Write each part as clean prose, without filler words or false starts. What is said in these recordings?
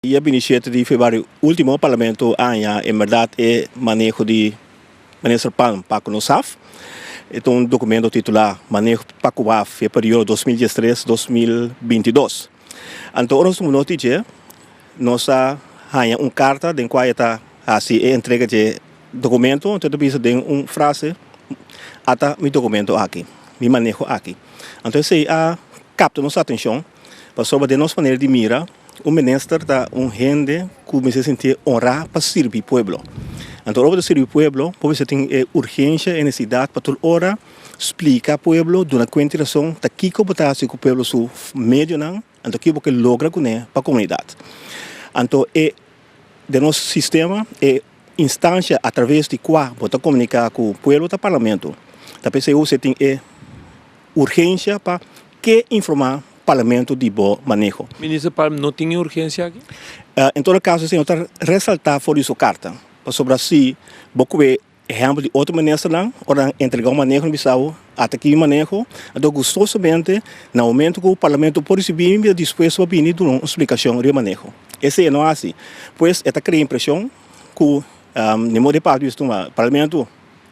Dia 27 di februari último Parlamento a haña en bèrdat e maneho di Minister Palm pa ku nos haf. E ta un dokumento titulá Maneho pa ku Haf e periodo 2013, 2022. Anto ora nos tuma nota di dje, nos a haña un karta den kua e ta hasi e entrega dje dokumento, anto e ta bisa den un frase, Ata mi dokumento aki, mi maneho aki. Anto esei a kapta nos atenshon pasobra den nos manera di mira, Un minister ta un hende ku mester sintié honrá pa sirbi pueblo. Anto ora bo ta sirbi pueblo, bo mester tin e urgensia, e nesesidat pa tur ora splika pueblo, duna kuenta i rason ta kiko bo ta hasi ku pueblo su medionan, anto kiko bo ke logra kuné pa komunidat. Anto e den nos sistema e instansia atraves di kua bo ta komuniká ku pueblo ta parlamento. Ta p'esei bo mester tin e urgensia pa ke informá Parlamento di bo maneho. Minister Palm no tin e urgencia aki? En todo caso esei no ta resalta for di su carta, pasobra si bo cue ehempel di otro ministernan ora nan entrega un maneho nan bisa bo ata aki mi maneho, anto gustosamente na momento cu Parlamento por ricibi mi ta dispuesto pa bini duna un splicacion riba e maneho. Esei e no haci. Pues e ta crea impresion cu ni modo di papia bisa Parlamento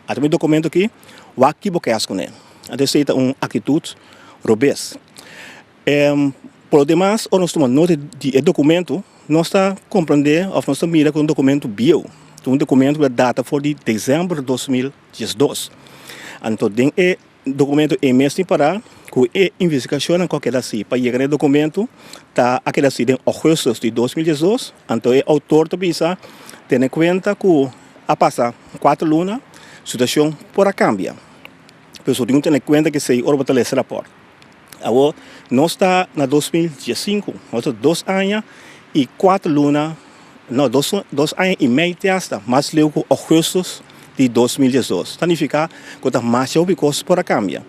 Ata mi documento aki, wak ki bo ke haci cune. Anto esey ta un actitud robes. Por lo demas, ora nos tuma nota di e documento, nos ta comprende of nos ta mira cu ta un documento bieu. Ta un documento cu ta data for di december 2012. Anto den e documento ei mes tin para cu e investigacionnan cu a keda haci pa yega na e documento ta a keda haci den augustus di 2012. Anto e autor ta bisa tene cuenta cu a pasa cuatro luna, situacion por a cambia. Pero so tin cu tene cuenta cu esey ora bo ta lesa raport. Awor nos ta na 2015, nos ta 2 aña y 4 luna, no, 2 aña y mei te hasta mas leu cu augustus di 2012. Ta nifica cu ta mas hopi cos por a cambia.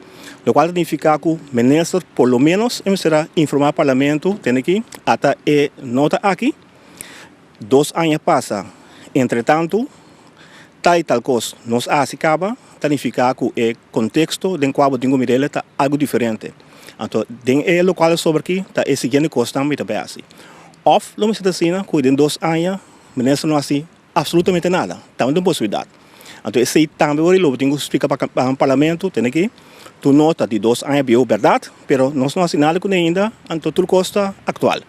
Lo cual ta nifica cu minister por lo menos e mester a informa Parlamento, tene aki, ata e nota aki, 2 aña pasa, entre tanto, tal y tal cos nos a haci caba, ta nifica cu e contexto den cual bo tin cu mir'el ta algo diferente. Anto, den e locual sobre aki, ta e siguiente cosnan mi ta bay haci. Of lo mester ta asina cu den 2 aña minister no haci absolutamente nada. Tambe ta un posibilidad. Anto esey tambe ora lo bo tin cu splica pa Parlamento, tene aki, tu nota di 2 aña bieu, berdad, pero nos no haci nada cune ainda, anto tur cos ta actual.